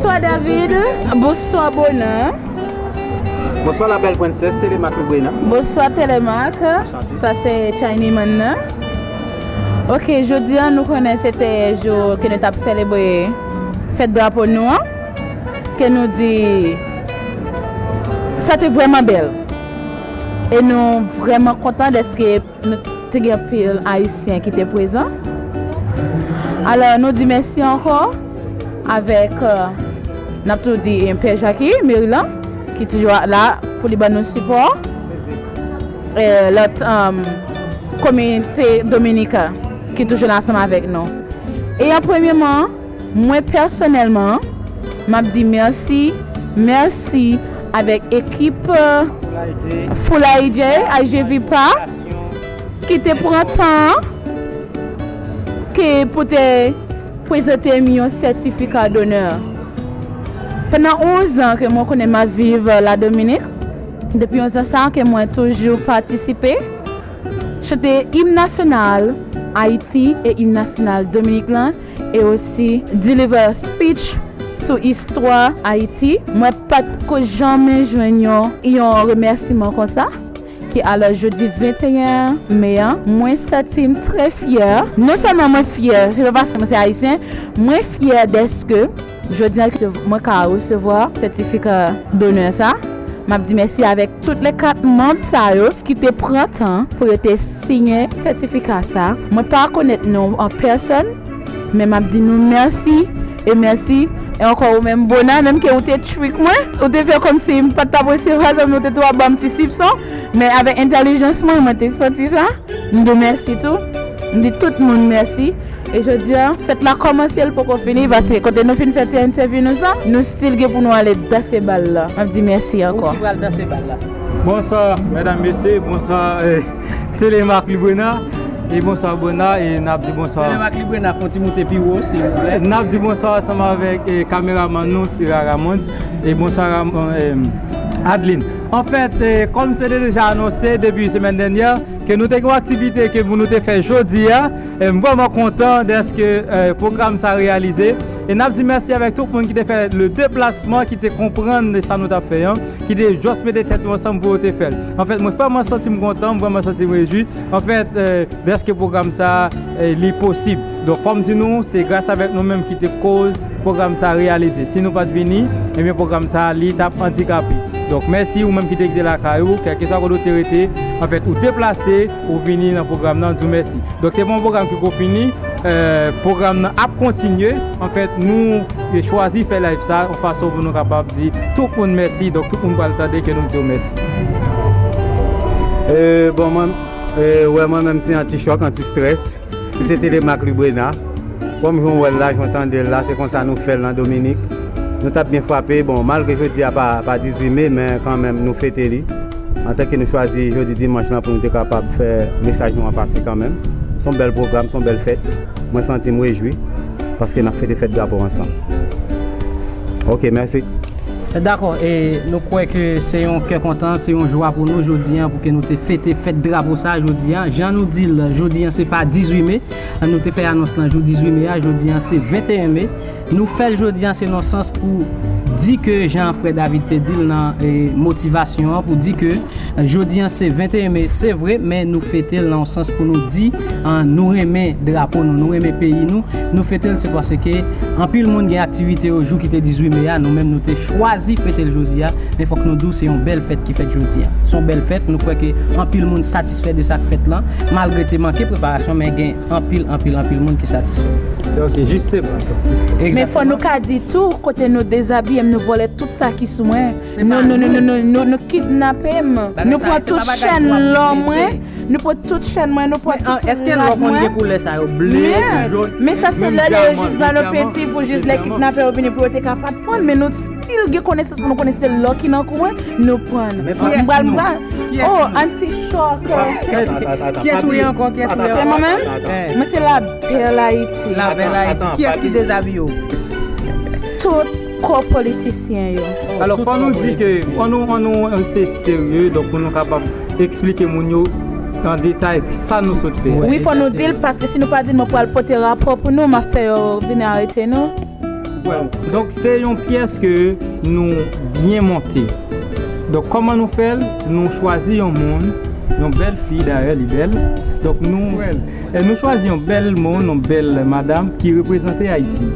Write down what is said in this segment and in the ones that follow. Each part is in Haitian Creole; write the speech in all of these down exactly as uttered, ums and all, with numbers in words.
Bonswa David. Bonswa Bona. Bonswa la belle princesse Telemaque Lubrena. Bonswa Telemaque. Sa se Chiney Man nan. Ok, jodi a nou konnen se te jou ke nou t ap selebre fèt drapo nou an, ke nou di sa te vrèman bèl. E nou vrèman kontan dèske nou te gen anpil Ayisyen ki te prezan. Alò, nou di mèsi ankò avèk, euh, n ap tou di, eh, Pè Jackie Maryland, ki toujou la pou li ban nou sipò. Eh, lòt, um, kominote Dominika ki toujou la ansanm avèk nou. E an premyèman, mwen pèsonèlman, m ap di mèsi, mèsi avèk ekip, euh, Full I J, I J V P A, ki te pran tan ke pou te prezante m yon sètifika donè. Pandan onz an ke mwen konnen m ap viv la Dominik, depi onz an sa ke mwen toujou patisipe, chante im nasyonal Ayiti e im nasyonal Dominik lan, e osi deliver speech sou istwa Ayiti. Mwen pa t ko janmen jwenn yon, yon remèsiman konsa. Ki alò jodi venteyen me an, mwen santi m trè fyè. Non sèlman mwen fyè, se pa paske mwen se ayisyen, mwen fyè dèske jodi a mwen ka resevwa sètifika donè sa. M ap di mèsi avèk tout lè kat manm sa yo ki te pran tan pou yo te siyen sètifika sa. Mwen pa konèt non an pèsòn, men m ap di nou mèsi e mèsi. E ankò ou menm Bona, menm ke ou te trick mwen, ou te fè kòmsi m pa t ap resevwa sa, men ou te tou ap ban m ti sipson. Men avèk entèlijans mwen, mwen te santi sa. M di w mèsi tou. M di tout moun mèsi. E jodi a, fèt la kòmanse, l poko fini, paske kote nou fin fè ti entèvyou nou sa, nou still gen pou nou ale danse bal la. M ap di mèsi ankò. Ou ki pral danse bal la. Bonswa, medam, mesye, bonswa, eh, Telemaque Lubrena, e bonswa, Bona, e n ap di bonswa. Telemaque Lubrena, fè yon ti moute pi wo, silvouplè. N ap di bonswa ansanm avèk, eh, kameramann nou, Sira Ramons, e bonswa, Ram-, eh, Adeline. Anfèt, eh, kòm se te deja anonse depi semèn dènyè, ke nou te gen yon aktivite ke pou nou te fè jodi a. E m vrèman kontan dèske, eh, pwogram sa reyalize. E n ap di mèsi avèk tout moun ki te fè le deplasman, ki te konprann sa nou t ap fè an, ki te jis mete tèt yo ansanm pou yo te fè l. Anfèt, mwen vrèman santi m kontan, m vrèman santi m rejwi. Anfèt, eh, dèske pwogram sa, eh, li posib. Donk, fò m di nou, se gras avèk nou menm ki te koz pwogram sa reyalize. Si nou pa t vini, ebyen, pwogram sa, li t ap andikape. Donk, mèsi ou menm ki te kite lakay ou, kèlkeswa kote ou te rete, anfèt, ou deplase, ou vini nan pwogram nan, di w mèsi. Donk, se pa yon pwogram ki ko fini, eh, pwogram nan ap kontinye. Anfèt, nou chwazi fè live sa, yon fason pou nou kapab di tout moun mèsi. Donk, tout moun pral tande ke nou di yo mèsi. Eh, bon, mwen, eh, wè, mwen menm, se anti chòk, anti strès. Si se Telemaque Lubrena, kòm jan w wè l la, jan w tande l la, se konsa nou fè l nan Dominik. Nou t ap byen frape, bon, malgre jodi a pa, pa dizuit me, men kanmenm nou fete li. Antanke nou chwazi jodi dimanch lan pou nou te kapab fè mesaj nou an pase kanmenm. Se yon bèl pwogram, se yon bèl fèt. Mwen santi m rejwi, paske n ap fete fèt drapo ansanm. Ok, mèsi. Dakò, e nou kwè ke se yon kè kontan, se yon jwa pou nou jodi an, pou ke nou te fete fèt drapo sa jodi an. Jan nou di l, jodi an se pa dizuit me, nou te fè anons lan jou dizuit me a, jodi an se venteyen me. Nou fè l jodi an, se nan sans pou di ke, jan frè David te di l nan, e, motivasyon an, pou di ke, e, jodi an se venteyen me, se vre, men nou fete l nan yon sans pou nou di, an, nou renmen drapo nou, nou renmen peyi nou. Nou fete l, se paske anpil moun gen aktivite yo jou ki te dizuit me a, nou menm nou te chwazi fete l jodi a, men fòk nou di w se yon bèl fèt ki fèt jodi a. Se yon bèl fèt, nou kwè ke anpil moun satisfè de sa k fèt lan, malgre te manke preparasyon, men gen anpil, anpil, anpil moun ki satisfè. Ok, jisteman. Men fò nou ka di tou, kote nou dezabiye m, nou vòlè tout sa ki sou mwen. Nou, nou, nou, nou, nou, nou, nou kidnape m. Nou pran tout chèn lò mwen. Nou pran tout chèn mwen, nou pran tout rad mwen. Èske lò konn gen koulè sa yo? Ble, jòn, men sa se lè yo jis ba nou penti pou jis lè kidnapè yo vini pou yo te ka pa t pran l, men nou still gen konesans pou nou konnen se lò ki nan kou mwen, nou pran l. M pral, m pral. Oh, anti chòk. Kiyès ou ye ankò? Kiyès ou ye ankò? Se mwen menm? Mwen se la bèl Ayiti. La bèl Ayiti. Kiyès ki dezabiye w? Tout kò politisyen yo. Alò, fò nou di ke, fò nou, fò nou, eh, se serye, donk pou nou kapab eksplike moun yo an detay sa nou sot fè. Wi, fò nou di l, paske si nou pa di l, mwen pral pote rapò pou nou, m ap fè yo vin arete nou. Donk, se yon pyès ke nou byen monte. Donk, kòman nou fè l? Nou chwazi yon moun, yon bèl fi dayè, li bèl. Donk, nou, e nou chwazi yon bèl moun, yon bèl madanm ki reprezante Ayiti.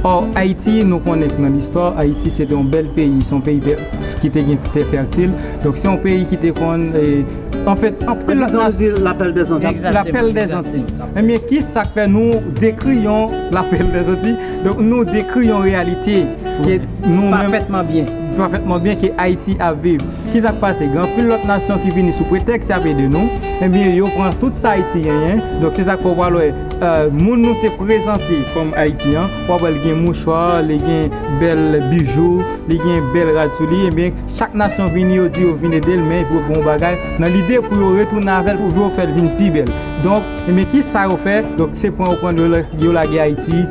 Ò, Ayiti, nou konnen nan listwa, Ayiti se te yon bèl peyi, se yon peyi te, ki te gen tè fètil. Donk, se yon peyi ki te konn, e, anfèt, anpil lòt nasyon. La perle des Antilles. Egzakteman, la perle des Antilles. Ebyen, ki sa k fè nou dekri yon la perle des Antilles? Donk, nou dekri yon reyalite ke nou menm pafètman byen, pafètman byen ke Ayiti ap viv. Ki sa k pase? Gen anpil lòt nasyon ki vini sou pretèks y ap ede nou. Ebyen, yo pran tout sa Ayiti genyen. Donk, se sa k fè w pral wè, e, moun nou te prezante kòm Ayiti an, w ap wè l gen mouchwa, li gen bèl bijou, li gen bèl rad sou li. Ebyen, chak nasyon vini, yo di yo vin ede l, men pou yo pran yon bagay, nan lide pou yo retounen avè l, pou yo fè l vin pi bèl. Donk, ebyen, ki sa yo fè? Donk, se pran yo pran yo, yo lage Ayiti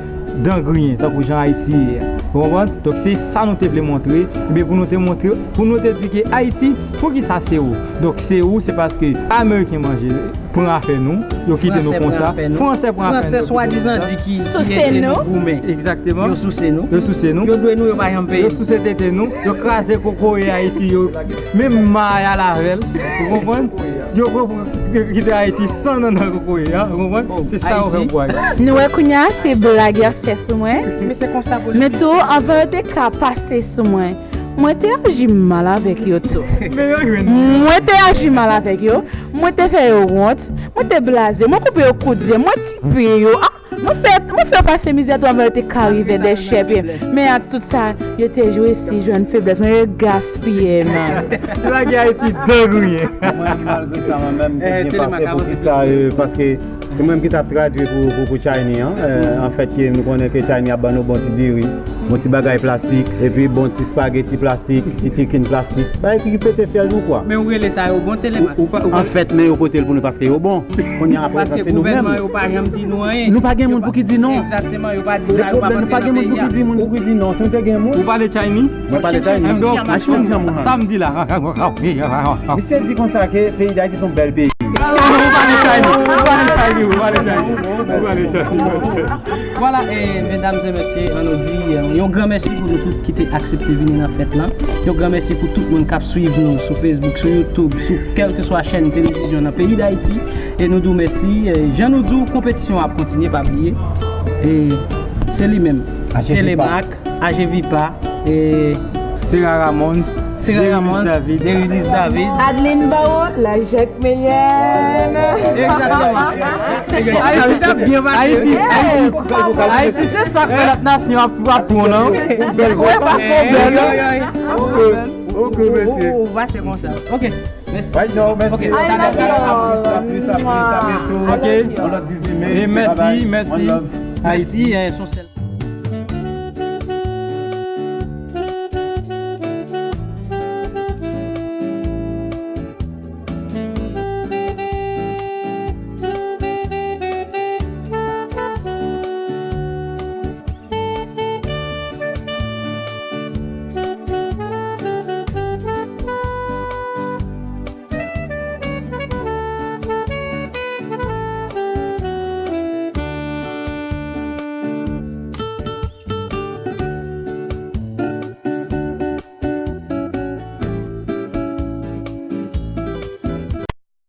dan griyen, tankou jan Ayiti ye a. Ou konprann? Donk, se sa nou te vle montre. Ebyen, pou nou te montre, pou nou te di ke Ayiti, poukisa se ou? Donk, se ou, se paske Ameriken manje, pran afè nou, yo kite nou konsa. Fransè pran afè nou. Fransè swadizan di ki, ki ede nou goumen. Egzakteman. Yo souse nou. Yo souse nou. Yo dwe nou, yo pa janm peye. Yo souse tete nou, yo kraze kokoye Ayiti yo. Menm ma a y al avè l. Ou konprann? Yo pran, yo kite Ayiti san nannan kokoye a, ou konprann? Se sa yo fè pou Ayiti. Nou wè kounye a, se blag y ap fè sou mwen. Men se konsa politisyen. Men tou, anvan yo te ka pase sou mwen, mwen te aji mal avèk yo tou. Men yo jwenn. Mwen te aji mal avèk yo. Mwen te fè yo wont. Mwen te blaze. Mwen koupe yo kout zye. Mwen tipe yo. Ah! Mwen fè, mwen fè yo pase mizè tou anvan yo te ka rive dèchè pye m. Men ak tout sa, yo te jwe si jwenn feblès mwen, yo gaspiye m. Lage Ayiti dan griyen. Mwen, malgre sa, mwen menm, te byen pase pou ki sa, e, paske se mwen menm ki t ap tradui pou, pou, pou Chiny an. E, anfèt, ke nou konnen ke Chiny ap ban nou bon ti diri, bon ti bagay plastik, epi bon ti spageti plastik, ti chicken plastik. Bagay ki pete fyèl nou, kwa. Men ou rele sa yo bon, Telemax? Ou, ou pa, ou pa. Anfèt, men yo pote l pou nou paske yo bon. Kounye a, apre sa, se nou menm. Paske gouvènman yo pa janm di nou anyen. Nou pa gen moun pou ki di non. Egzakteman, yo pa di sa, yo pa montre nan peyi a. Gen pwoblèm, nou pa gen moun pou ki di, moun pou ki di non. Si nou te gen moun. Ou pale Chinese? Mwen pale Chinese. Mwen pale Chinese. Sa m di la. Misye di konsa ke peyi Dayiti se yon bèl peyi. Ou pale Chinese, ou pale Chinese, ou pale Chinese, ou pale Chinese. Vwala, e, medam e mesye, ann nou di, e, yon gran mèsi pou nou tout ki te aksepte vini nan fèt lan. Yon gran mèsi pou tout moun k ap swiv nou sou Facebook, sou YouTube, sou kèlkeswa chèn televizyon nan peyi Dayiti. E nou di w mèsi. E jan nou di w, konpetisyon an ap kontinye, pa bliye. E se li menm. Telemax, Ajevipa, e Sera Ramones, Sera Ramones, Derilis David. Adeline Barreau, la Jacques Meyen. Egzakteman. Ayiti, Ayiti, Ayiti, Ayiti, se sa k fè lòt nasyon ap, ap pran, non? Ou bèl, paske ou bèl. Ok, ok, mèsi. Ou, ou, ou vache konsa. Ok. Mèsi. Right now, mèsi. Ok. I love you. A plis, a plis, a plis, a byento. Ok. Yon lòt dizuit me. E mèsi, mèsi. Bye bye. One love. Ayiti, e, se yon sèl